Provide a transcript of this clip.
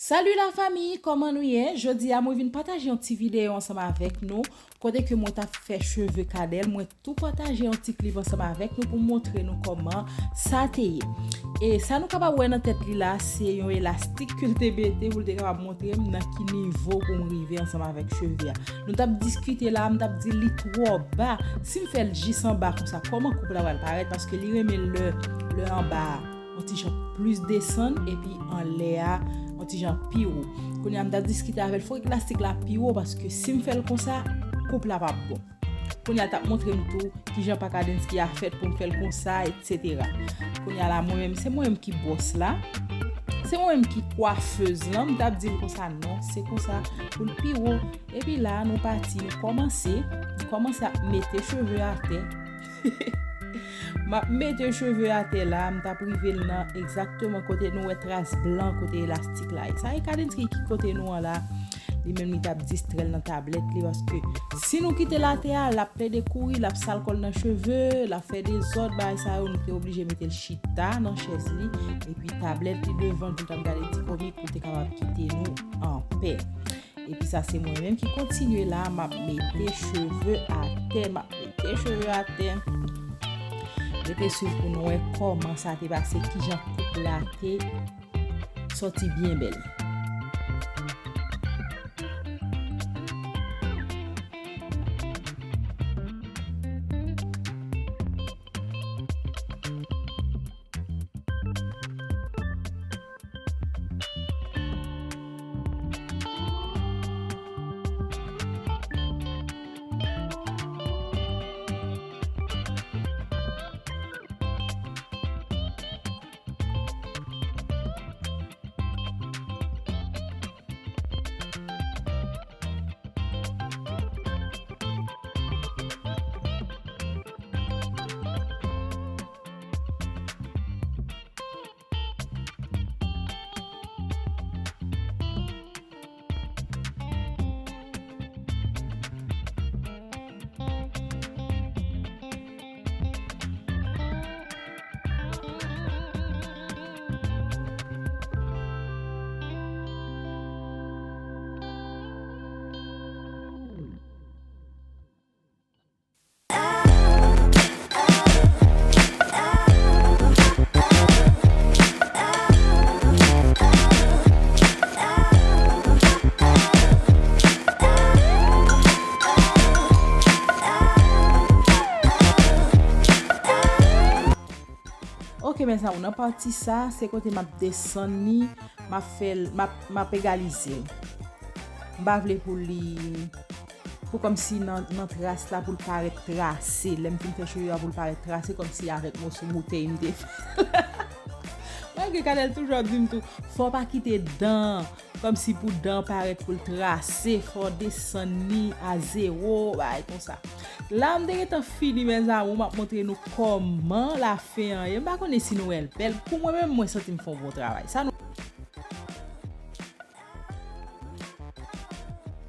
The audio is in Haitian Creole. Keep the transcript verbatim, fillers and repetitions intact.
Salut la famille, kòman nou ye? Jodi a mwen vin pataje yon ti videyo ansanm avèk nou, kote ke mwen t ap fè cheve Kadèl. Mwen tou pataje yon ti clip ansanm avèk nou pou montre nou kòman sa te ye. E sa nou kapab wè nan tèt li la, se yon elastik ke l te mete pou l te kapab montre m nan ki nivo pou m rive ansanm avèk cheve a. Nou t ap diskite la, m t ap di li twò ba. Si m fè l jis anba konsa, kòman koup la pral parèt? Paske li renmen lè, lè anba a yon ti jan plis desann, epi anlè a yon ti jan pi wo. Kounye a m t ap diskite avè l, fòk elastik la pi wo, paske si m fè l konsa, koup la p ap bon. Kounye a l t ap montre m tou kijan pa Kadensky a fèt pou m fè l konsa, etsetera. Kounye a la, mwen menm, se mwen menm ki bòs la. Se mwen menm ki kwafez lan, m t ap di l konsa, non, se konsa pou l pi wo. Epi la, nou pati, nou kòmanse, nou kòmanse ap mete cheve atè. M ap mete cheve atè la, m t ap rive l nan egzakteman kote nou wè tras blan, kote elastik la ye. Sa e Kadensky ki kote nou an la. Li menm li t ap distrè l nan tablèt li, paske si nou kite l atè a, l ap plede kouri, l ap sal kò l nan cheve, l ap fè dezòd, bagay sa yo, nou te oblije mete l chita nan chèz li, epi tablèt li devan l pou l t ap gade ti komik pou l te kapab kite nou anpè. Epi sa se mwen menm ki kontinye la, m ap mete cheve atè, m ap mete cheve atè. Rete swiv pou nou wè kòman sa te pase, kijan koup la te sòti byen bèl. Ok, mezanmi, nan pati sa, se kote m ap desann li, m ap fè l, m ap, m ap egalize l. M pa vle pou li, pou kòmsi nan, nan tras la, pou l parèt trase. Lè m fin fè cheve a pou l parèt trase, kòmsi avèk moso boutèy m te fè. Malgre Kadel toujou ap di m tou, fò w pa kite dan, kòmsi pou dan parèt pou l trase, fò w desann li a zewo, bagay konsa. La, m te gentan fini, mezanmi, m ap montre nou kòman lafen an ye. M pa konnen si nou wè l bèl. Pou mwen menm, mwen santi m fè yon bon travay. Sa nou,